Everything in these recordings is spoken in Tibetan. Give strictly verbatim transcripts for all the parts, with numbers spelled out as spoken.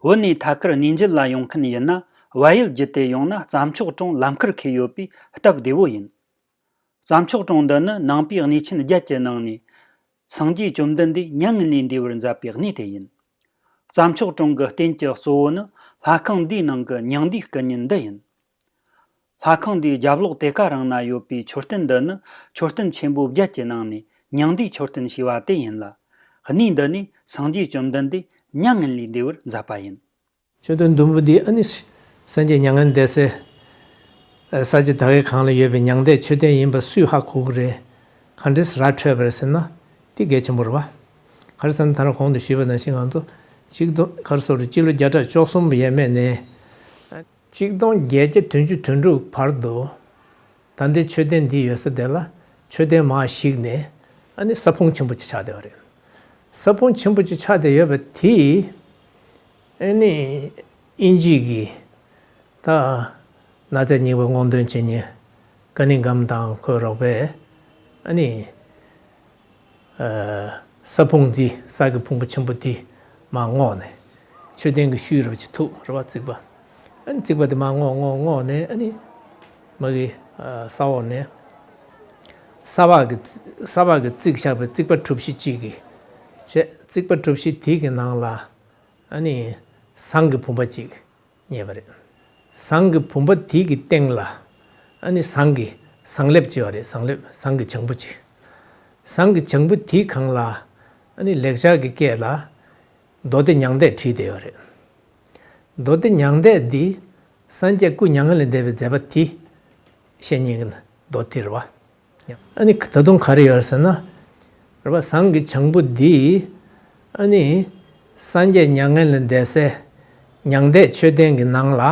བོད་ནས་ཐད་ཀར་གནས་མཇལ་ལ་ཡོང་མཁན་ཡིན་ན། བལ་ཡུལ་བརྒྱུད་དེ་ཡོང་ན་རྩྭ་མཆོག་གྲོང་ལམ་ཁར་འཁེལ་ཡོད་པས་སྟབས་བདེ་བོ་ཡིན། རྩྭ་མཆོག་གྲོང་འདི་ནི་ནང་པའི་གནས་ཆེན་བརྒྱད་ཀྱི་ནང་ནས། སངས་རྒྱས་བཅོམ་ལྡན་འདས་མྱ་ངན་ལས་འདས་པར་མཛད་པའི་གནས་དེ་ཡིན། རྩྭ་མཆོག་གྲོང་གི་རྟེན་གྱི་གཙོ་བོ་ནི་ལྷ་ཁང་འདིའི་ནང་གི་མྱང་འདས་སྐུ་བརྙན་འདི་ཡིན། ལྷ་ཁང་འདིའི་རྒྱབ་ལོགས་དེ་ཀ་རང་ན་ཡོད་པའི་མཆོད་རྟེན་འདི་ནི་མཆོད་རྟེན་ཆེན་པོ་བརྒྱད་ཀྱི་ནང་ནས་མྱང་འདས་མཆོད་རྟེན་ཞེས་པ་དེ་ཡིན་ལ། གནས་འདི་ནས་སངས་རྒྱས་བཅོམ་ལྡན་འདས་མྱ་ངན་ལས་འདས་པར་མཛད་པ་ཡིན། མཆོད་རྟེན་ཟླུམ་པོ་འདི་ཨ་ནི་སངས་རྒྱས་མྱ་ངན་འདས་སའི་ས་ཆ་དེ་གའི་སྒང་ལ་ཡོད་པའི་མྱང་འདས་མཆོད་རྟེན་ཡིན་པ་སུས་ཧ་གོ་གི་རེད། ག་འདྲས་ར་འཕྲོད་པ་རེད་ཟེར་ན། དེ་གལ་ཆེན་པོ་རེད་བ། ག་རེ་ཟེར་ན་ད་རང་གོང་དུ་ཞུས་པ་ནང་བཞིན་ང་ཚོ་གཅིག་སྟོང་ག་རེ་ཟེར་རེད། སྤྱི་ལོ་བརྒྱ་ཕྲག་བཅུ་གསུམ་ཡས་མས་ནས། གཅིག་སྟོང་བརྒྱད་བརྒྱ་བདུན་ཅུ་དོན་དྲུག་བར་དུ། ད་ལྟའི་མཆོད་རྟེན་འདི་ཡོད་ས་དེ་ལ་མཆོད་རྟེན་མར་བཤིག་ནས་ཨ་ནི་ས་ཕུང་ཆེན་པོ་ཅིག་ཆགས་བསྡད་པ་རེད། ས་ཕུང་ཆེན་པོ་ཅིག་ཆགས་བསྡད་ཡོད་པ་དེ་ཨ་ནི་དབྱིན་ཇི་གི་ད་ན་ཚ་སྙིགས་མ་སྔོག་འདོན་བྱེད་མཁན་ཀ་ནིང་གྷམ་དང་ཁོའི་རོགས་པས་ཨ་ནི། ས་ཕུང་འདི་ས་གི་ཕུང་པོ་ཆེན་པོ་འདི་མར་བསྔོགས་ནས་མཆོད་རྟེན་གྱི་ཤུལ་རེ་བ་ཅིག་ཐུག་རེ་བ་རྩིག་པ། ཨ་ནི་རྩིག་པ་འདི་མར་བསྔོགས་བསྔོགས་བསྔོགས་ནས་ཨ་ནི་མ་གི་ས་འོག་ནས་ས་བག་གི་ས་བག་གི་བརྩིགས་བཞག་པའི་རྩིག་པ་གྲུ་བཞི་གཅིག་གི་བྱས། རྩིག་པ་གྲུ་བཞི་དེ་གི་ནང་ལ་ཨ་ནི་ཟངས་ཀྱི་བུམ་པ་གཅིག་རྙེད་པ་རེད། ཟངས་ཀྱི་བུམ་པ་དེ་གི་སྟེང་ལ་ཨ་ནི་ཟངས་ཀྱི་ཟངས་ལེབ་ཅིག་ཡོད་རེད། ཟངས་ལེབ་ཟངས་ཀྱི་བྱང་བུ་ཅིག་ཟངས་ཀྱི་བྱང་བུ་དེའི་སྒང་ལ་ཨ་ནི་ལེགས་སྦྱར་གྱི་སྐད་ལ་མདོ་སྡེ་མྱང་འདས་བྲིས་བསྡད་ཡོད་རེད། མདོ་སྡེ་མྱང་འདས་འདི་སངས་རྒྱས་སྐུ་མྱ་ངན་ལས་འདས་པའི་མཛད་པ་དེ་བཤད་མཁན་གྱི་མདོ་དེ་རེད་བ། ཨ་ནི་ད་དུང་ག་རེ་ཡོད་ཟེར་ན། རེད་བ། ཟངས་ཀྱི་བྱང་བུ་འདི་ཨ་ནི་སངས་རྒྱས་མྱ་ངན་ལས་འདས་སའི་མྱང་འདས་མཆོད་རྟེན་གྱི་ནང་ལ་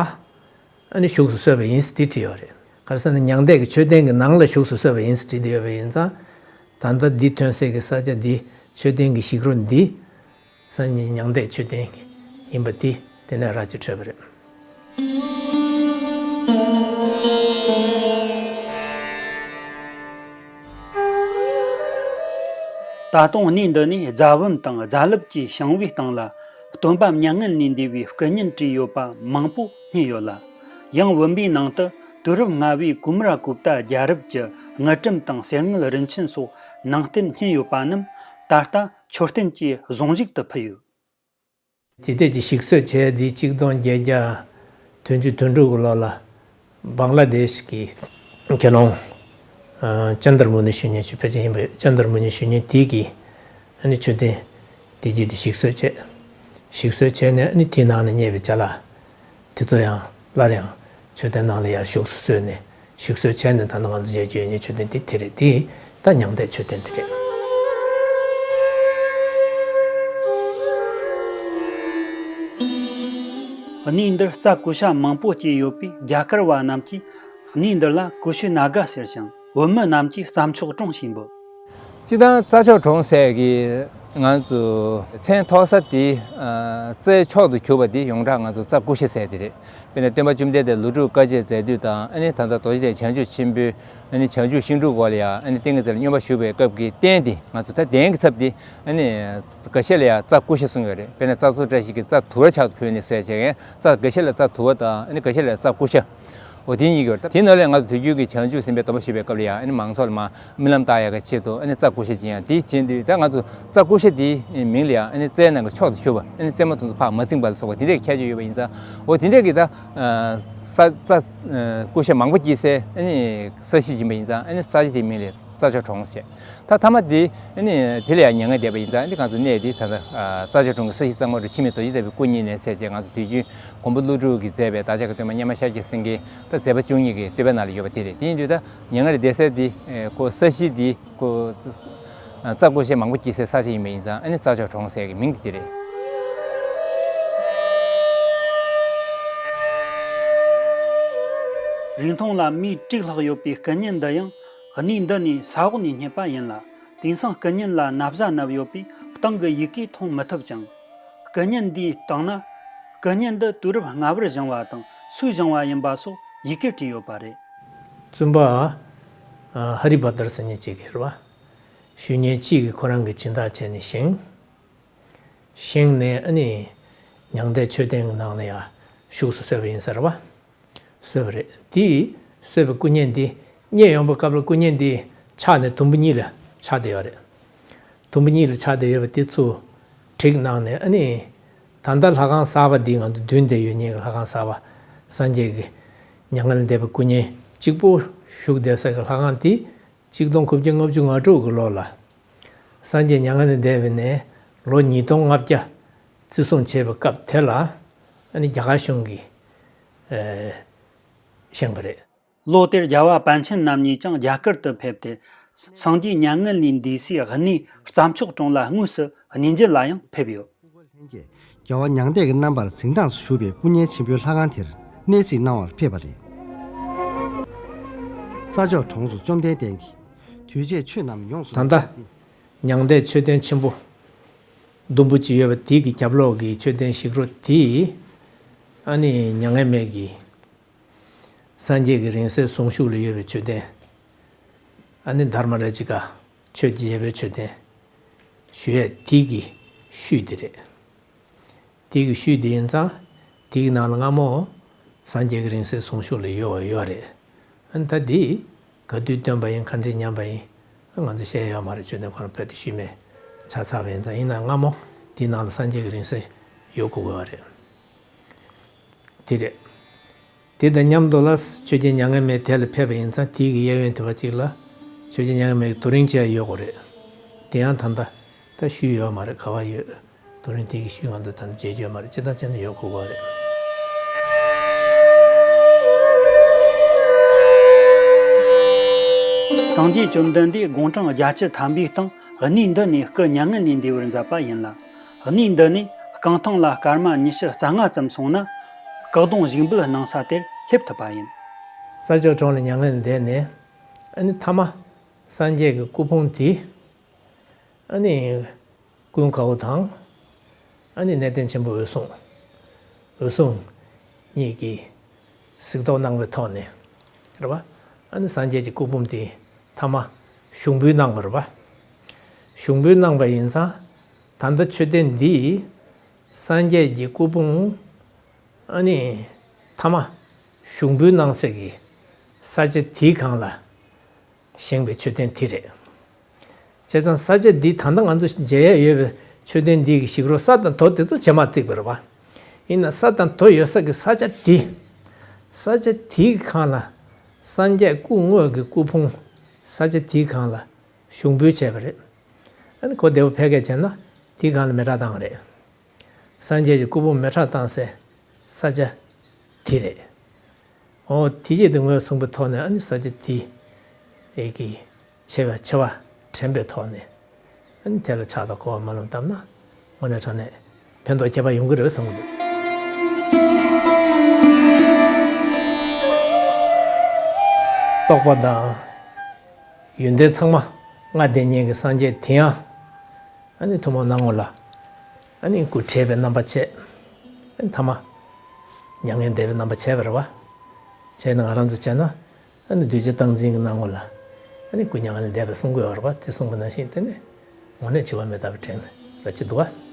ཨ་ནི་བཞུགས་སུ་གསོལ་བ་ཡིན་ཟེར་དེ་བྲིས་ཡོད་རེད། ག་རེ་ཟེར་ན་མྱང་འདས་ཀྱི་མཆོད་རྟེན་གྱི་ནང་ལ་བཞུགས་སུ་གསོལ་བ་ཡིན་ཟེར་བྲིས་བསྡད་ཡོད་པ་ཡིན་ཙང་། ད་ལྟ་འདི་ཐོན་སའི་གི་ས་ཆ་འདི་མཆོད་རྟེན་གྱི་བཞུགས་རོ་འདི། སངས་རྒྱས་མྱང་འདས་མཆོད་རྟེན་ཡིན་པ་དེ་དེ་ནས་ར་ཅིག་འཕྲོད་པ་རེད། ད་དུང་གནས་འདི་ནས་རྫ་བུམ་དང་རྫ་ལེབ་ཀྱི་བྱིང་བའི་སྟེང་ལ་སྟོན་པ་མྱ་ངན་ལས་འདས་པའི་སྐུ་བརྙན་བྲིས་ཡོད་པ་མང་པོ་རྙེད་ཡོད་ལ། ཡང་བུམ་པའི་ནང་དུ་དུས་རབས་སྔ་བའི་ཀུ་མ་ར་གུབ་ཏ་རྒྱལ་རབས་ཀྱི་དངུལ་ཀྲམ་དང་གསེར་དངུལ་རིན་ཆེན་སོགས་ནང་རྟེན་རྙེད་ཡོད་པ་རྣམས་ད་ལྟ་མཆོད་རྟེན་གྱི་གཟུངས་གཞུག་ཏུ་ཕུལ་ཡོད། ཇི་སྟེ་ཅི་ཞིག་གསོ་བྱས་ཏེ་གཅིག་སྟོང་བརྒྱད་བརྒྱ་བདུན་ཅུ་དོན་དྲུག་གི་ལོ་ལ་བང་ལ་དེ་ཤི་གི་དགེ་སློང་ཨ་ཅན་དར་མུ་ནི་ཞུ་མཁན་ཞིག་ཕལ་ཆེར་ཡིན་པས། ཅན་དར་མུ་ནི་ཞུ་མཁན་དེ་གིས་ཨ་ནི་མཆོད་རྟེན་དེ་རྒྱུད་དེ་ཞིག་གསོ་བྱས། ཞིག་གསོ་བྱས་ནས་ཨ་ནི་དེའི་ནང་ནས་རྙེད་པའི་ཅ་ལག་དེ་ཚོ་ཡང་སླར་ཡང་མཆོད་རྟེན་ནང་ལ་ཡར་བཞུགས་སུ་གསོལ་ནས་ཞིག་གསོ་བྱས་ནས་ད་ནང་ང་ཚོ་མཇལ་རྒྱུ་ཡོད་མཁན་མཆོད་རྟེན་དེ་དེ་རེད། དེ་ད་མྱང་འདས་མཆོད་རྟེན་དེ་རེད། གནས་འདིར་རྩྭ་ཀུ་ཤ་མང་པོ་སྐྱེས་ཡོད་པས་རྒྱ་གར་བ་རྣམས་ཀྱིས་གནས་འདི་ལ་ཀུ་ཤུ་ན་ག་ཟེར་ཞིང་བོད་མི་རྣམས་ཀྱིས་རྩྭ་མཆོག་གྲོང་ཞེས་འབོད། སྤྱིར་བཏང་རྩྭ་མཆོག་གྲོང་ཟེར་གི་ང་ཚོ་མཚན་ཐོགས་ས་དེ་ཨ་རྩྭའི་མཆོག་ཏུ་གྱུར་པ་དེ་ཡོངས་གྲགས་ང་ཚོ་རྩྭ་ཀུ་ཤ་ཟེར་དེ་རེད། དཔེར་ན་སྟོན་པ་བཅོམ་ལྡན་འདས་ལོ་དྲུག་དཀའ་སྤྱད་མཛད་དུས་དང་ཨ་ནི་ད་ལྟ་རྡོ་རྗེ་གདན་བྱང་ཆུབ་ཆེན་པོའི་ཨ་ནི་བྱང་ཆུབ་ཤིང་དྲུང་འོག་ལ་ཡང་ཨ་ནི་ཏིང་ངེ་འཛིན་ལ་སྙོམས་པར་ཞུགས་པའི་སྐབས་ཀྱི་རྟེན་དེ་ང་ཚོ་ད་གདན་གྱི་ཚབ་དེ་ཨ་ནི་འགའ་ཤས་ལ་ཡང་རྩྭ་ཀུ་ཤ་གསུངས་ཡོད་རེད། དཔེར་ན་རྩྭ་མཚོ་བཀྲ་ཤིས་ཀྱིས་རྩྭ་དུར་བ་ཕྱག་ཏུ་ཕུལ་ནས་ཟེར་བྱས་མཁན་རྩྭ་འགའ་ཤས་ལ་རྩྭ་དུར་བ་དང་ཨ་ནི་འགའ་ཤས་ལ་རྩྭ་ཀུ་ཤ། འོ་དེ་གཉིས་ཀྱི་བར་དེ་ནང་ལས་ང་ཚོ་དུས་རྒྱུན་གྱི་བྱང་ཆུབ་སེམས་དཔའི་སྡོམ་པ་ཞུ་བའི་སྐབས་ལ་ཡང་ཨ་ནི་མང་ཚོགས་ལ་མར་རྨི་ལམ་བཏགས་ཡག་གི་ཆེད་དུ་ཨ་ནི་རྩྭ་ཀུ་ཤ་ཅིག་ཡང་དེ་བྱེད་དུས་ད་ང་ཚོ་རྩྭ་ཀུ་ཤ་དེའི་མིང་ལ་ཡང་ཨ་ནི་རྩྭའི་ནང་གི་མཆོག་ཏུ་གྱུར་པ་ཨ་ནི་རྩེ་མོ་དེ་ཚོ་ཕར་མ་བཅིངས་པ་ལ་སོགས་པ་དེ་འདྲའི་ཁྱད་ཆོས་ཡོད་པ་ཡིན་ཙང་། འོ་དེ་འདྲའི་གི་ད་ས་རྩྭ་ཀུ་ཤ་མང་པོ་སྐྱེས་སའི་ཨ་ནི་ས་གཞི་ཡིན་པ་ཡིན་ཙང་ཨ་ནི་ས་གཞི་དེའི་མིང་ལ་རྩྭ་མཆོག་གྲོང་ཟེར། ད་མཐའ་མ་དེ་ཨ་ནི་དེ་ལ་ཡང་མྱ་ངན་འདས་པ་ཡིན་ཙང་ཨ་ནི་ང་ཚོ་གནས་དེ་ད་ལྟ་རྩྭ་མཆོག་གྲོང་གི་ས་གཞི་གཙང་མ་རུ་འཆི་མེད་རྡོ་རྗེ་ལྟ་བུའི་སྐུ་བརྙེས་ནས་ཟེར་བྱས་ང་ཚོ་དུས་རྒྱུན་མགོན་པོ་ཀླུ་སྒྲུབ་ཀྱིས་མཛད་པའི་བདག་ཅག་གི་སྟོན་པ་སྙེ་མ་ཤཱཀྱ་སེང་གེ་ད་མཛད་པ་བཅུ་གཉིས་ཀྱི་བསྟོད་པའི་ནང་ལ་ཡོད་པ་དེ་རེད། དེ་ཡིན་དུས་ད་མྱ་ངན་ལས་འདས་ས་དེ་ཁོ་ས་གཞི་དེ་ཁོ་རྩྭ་ཀུ་ཤ་མང་པོ་སྐྱེས་སའི་ས་ཆ་ཡིན་པ་ཡིན་ཙང་ཨ་ནི་རྩྭ་མཆོག་གྲོང་ཟེར་གྱི་མིང་དེ་དེ་རེད། རིང་ཐུང་ལ་མིའི་དྲུག་ལྷག་ཡོད་པའི་སྐུ་བརྙན་འདི་ཡང་གནས་འདི་ནས་ས་འོག་ནས་རྙེད་པ་ཡིན་ལ། དེང་སང་སྐུ་བརྙན་ལ་ན་བཟའ་བསྣམས་ཡོད་པས་སྟེང་གི་ཡི་གེ་མཐོང་མི་ཐུབ་ཅིང་། སྐུ་བརྙན་འདིའི་སྟེང་ན་སྐུ་བརྙན་འདི་དུས་རབས་སྔ་བར་བཞེངས་པ་དང་སུས་བཞེངས་པ་ཡིན་པ་སོགས་ཡི་གེར་བྲིས་ཡོད་པ་རེད། བཙུན་པ་ཧ་རི་བྷ་དར་ཟེར་མཁན་གཅིག་གིས་རེད་བ། ཞུ་མཁན་གཅིག་གིས་ཁོ་རང་གི་སྦྱིན་བདག་བྱས་ནས་བཞེངས། བཞེངས་ནས་ཨ་ནི་ མྱང་འདས་མཆོད་རྟེན་གྱི་ནང་ལ་ཡང་བཞུགས་སུ་གསོལ་བ་ཡིན་ཟེར་བ། གསོལ་བ་རེད། དེས་གསོལ་བའི་སྐུ་བརྙན་འདི་རྙེད་ཡོང་བའི་སྐབས་ལ་སྐུ་བརྙན་འདི་ཕྱག་ནས་དུམ་བུ་གཉིས་ལ་ཆགས་བསྡད་ཡོད་རེད། དུམ་བུ་གཉིས་ལ་ཆགས་བསྡད་ཡོད་པ་དེ་ཚོ་བསྒྲིགས་གནང་ནས། ཨ་ནི་ད་ལྟ་ལྷ་ཁང་གསར་པ་འདི་ང་ཚོ་མདུན་དེར་ཡོད་མཁན་གྱི་ལྷ་ཁང་གསར་པ། སངས་རྒྱས་ཀྱི་མྱ་ངན་ལས་འདས་པའི་སྐུ་བརྙན་གཅིག་པོ་བཞུགས་བསྡད་ས་གི་ལྷ་ཁང་དེ། གཅིག་སྟོང་དགུ་བརྒྱ་ལྔ་བཅུ་ང་དྲུག་གི་ལོ་ལ་སངས་རྒྱས་མྱ་ངན་ལས་འདས་པ་ནས་ལོ་ཉིས་སྟོང་ལྔ་བརྒྱ་བརྩི་སྲུང་བྱས་པའི་སྐབས་དེ་ལ། ཨ་ནི་རྒྱ་གར་གཞུང་གིས་ཨེ་བཞེངས་པ་རེད། ལོ་དེར་རྒྱལ་བ་པཎ་ཆེན་རྣམ་གཉིས་ཀྱང་རྒྱ་གར་དུ་ཕེབས་ཏེ། སངས་རྒྱས་མྱ་ངན་ལས་འདས་སའི་གནས་རྩྭ་མཆོག་གྲོང་ལ་དངོས་སུ་གནས་མཇལ་ལ་ཡང་ཕེབས་ཡོད། ལྷན་རྒྱས་རྒྱལ་བ་མྱང་འདས་ཀྱི་རྣམ་པར་གཟིགས་སྟངས་སུ་བཞུགས་པའི་སྐུ་བརྙན་ཆེན་པོའི་ལྷ་ཁང་དེར་གནས་གཟིགས་གནང་བར་ཕེབས་པ་རེད། རྩྭ་མཆོག་གྲོང་སུ་བཅོམ་ལྡན་འདས་ཀྱིས་དུས་བྱས་ཆོས་རྣམས་ཡོངས་སུ། ད་ལྟ་མྱང་འདས་མཆོད་རྟེན་ཆེན་པོ་ཟླུམ་པོ་གཅིག་ཡོད་པ་དེ་གི་རྒྱབ་ལོགས་ཀྱི་མཆོད་རྟེན་ཞིག་རོ་དེ། ཨ་ནི་མྱ་ངན་མེད་ཀྱི་སངས་རྒྱས་ཀྱི་རིང་བསྲེལ་གཟུངས་གཞུག་ལ་ཡོད་པའི་མཆོད་རྟེན། ཨ་ནི་དྷརྨ་རཱ་ཙི་ཀ་ཆོས་ཀྱི་རྒྱལ་པོའི་མཆོད་རྟེན་ཞུ་ཡས་དེ་གི་ཤུལ་དེ་རེད། དེ་གི་ཤུལ་དེ་ཡིན་ཙང་། དེ་གི་ནང་ལ་སྔ་མོ་སངས་རྒྱས་ཀྱི་རིང་བསྲེལ་གཟུངས་གཞུག་ལ་ཡོད་པ་ཡོད་རེད། ཨ་ནི་ད་དེ་ག་དུས་བཏོན་པ་ཡིན། ག་འདྲས་ཉམས་པ་ཡིན། ང་ཚོ་ཤེས་ཡོད་མ་རེད། མཆོད་རྟེན་ཁོ་རང་བོད་དུ་ཤུལ་མེད་ཆགས་ཚར་བ་ཡིན་ཙང་། ཡིན་ན་སྔ་མོ་དེའི་ནང་ལ་སངས་རྒྱས་ཀྱི་རིང་བསྲེལ་ཡོད་དགོས་པ་རེད། དེ་རེད། དེ་དང་མཉམ་དུ་ལ་ཆོས་རྒྱལ་མྱ་ངན་མེད་དེ་ལ་ཕེབས་པ་ཡིན་ཙང་། དེ་གི་གཡས་གཡོན་དེ་བ་གཅིག་ལ་ཆོས་རྒྱལ་མྱ་ངན་མེད་ཀྱི་དུ་རིང་ཅིག་ཡོད་དགོས་རེད། དེ་ཡང་ད་ལྟ་ད་ཤུལ་ཡོད་མ་རེད། ག་བ་ཡོད། དུ་རིང་དེ་གི་ཤུལ་ང་ཚོ་ད་ལྟ་མཇལ་རྒྱུ་ཡོད་མ་རེད། ཅི་ལྟར་བྱས་ན་ཡོད་དགོས་པ་རེད། སངས་རྒྱས་བཅོམ་ལྡན་འདས་དགུང་གྲངས་བརྒྱད་ཅུ་ཐམ་པའི་སྟེང་གནས་འདི་ནས་སྐུ་མྱ་ངན་ལས་འདས་པར་མཛད་པ་ཡིན་ལ། གནས་འདི་ནས་རྐང་ཐང་ལ་སྐར་མ་ཉི་ཤུ་རྩ་ལྔ་ཙམ་སོང་ན། སྐུ་གདུང་བཞུགས་འབུལ་གནང་ས་དེར་སླེབས་ཐུབ་པ་ཡིན། རྩྭ་མཆོག་གྲོང་ལ་མྱ་ངན་ལས་འདས་ནས། ཨ་ནི་མཐའ་མ་སངས་རྒྱས་ཀྱི་སྐུ་ཕུང་དེ། ཨ་ནི་ཀུན་དགའ་བོ་དང་། ཨ་ནི་གནས་བརྟན་ཆེན་པོ་འོད་སྲུང་། འོད་སྲུང་གཉིས་ཀྱིས་གཟིགས་རྟོག་གནང་བའི་ཐོག་ནས། རེད་བ། ཨ་ནི་སངས་རྒྱས་ཀྱི་སྐུ་ཕུང་དེ་མཐའ་མ་བཞུགས་འབུལ་གནང་བ་རེད་བ། བཞུགས་འབུལ་གནང་བ་ཡིན་ཙང་། ད་ལྟ་མཆོད་རྟེན་འདི་སངས་རྒྱས་ཀྱི་སྐུ་ཕུང་། ཨ་ནི་མཐའ་མ་བཞུགས་འབུལ་གནང་ས་གི་ས་ཆ་དེའི་སྒང་ལ་བཞེངས་པའི་མཆོད་རྟེན་དེ་རེད། བྱས་ཙང་ས་ཆ་འདི་ད་ལྟ་ང་ཚོ་མཇལ་ཡས་ཡོད་པའི་མཆོད་རྟེན་འདི་གི་ཞིག་རོ་ས་དང་རྡོ་དེ་ཚོ་རྗེས་མ་བརྩིགས་པ་རེད་བ། ཡིན་ན་ས་དང་རྡོ་ཡོད་ས་གི་ས་ཆ་དེ། ས་ཆ་དེའི་སྒང་ལ་སངས་རྒྱས་སྐུ་དངོས་ཀྱི་སྐུ་ཕུང་ས་ཆ་དེའི་སྒང་ལ་བཞུགས་འབུལ་བྱས་པ་རེད། ཨ་ནི་གོ་བདེ་པོ་ཕལ་སྐད་བྱས་ན་དེའི་སྒང་ལ་མེ་སྲེག་བཏང་བ་རེད། སངས་རྒྱས་ཀྱི་སྐུ་ཕུང་མེ་སྲེག་བཏང་སའི་ས་ཆ་དེ་རེད། འོ་དེ་རྗེས་དེ་ངོས་བཟུང་པའི་ཐོག་ནས། ཨ་ནི་ས་ཆ་དེ་ཨེ་གི་ཆེ་བ་ཆེ་བ་དྲན་པའི་ཐོག་ནས། ཨ་ནི་དེ་ལ་ཕྱག་དང་སྐོར་བ་སྨོན་ལམ་བཏབ་ན་དངོས་གནས་དྲང་གནས་ཕན་ཐོགས་ཁྱད་པར་ཡོང་གི་རེད་བསམ་གྱི་འདུག། རྟོགས་པ་དང་ཡོན་ཏན་ཚང་མ་མངའ་བསྡད་མཁན་གྱི་སངས་རྒྱས་དེ་ཡང་། ཨ་ནི་ཐུན་མོང་སྣང་ངོ་ལ་ཨ་ནི་སྐུ་བྲེས་པའི་རྣམ་པ་བྱས། ཨ་ནི་མཐའ་མ་མྱ་ངན་འདས་པའི་རྣམ་པ་བྱས་པ་རེད་བ། བྱས་ན་ང་རང་ཚོ་བྱས་ན། ཨ་ནི་གདུལ་བྱ་སྟངས་འཛིན་གྱི་སྣང་ངོ་ལ་ཨ་ནི་སྐུ་མྱ་ངན་ལས་འདས་པ་གསུང་གི་ཡོད་རེད་བ། དེ་གསུངས་པ་ནང་བཞིན་དེ་ནི་དངོས་གནས་འཆི་བ་མི་རྟག་པའི་དྲན་ར་ཅི་འདུག་བ།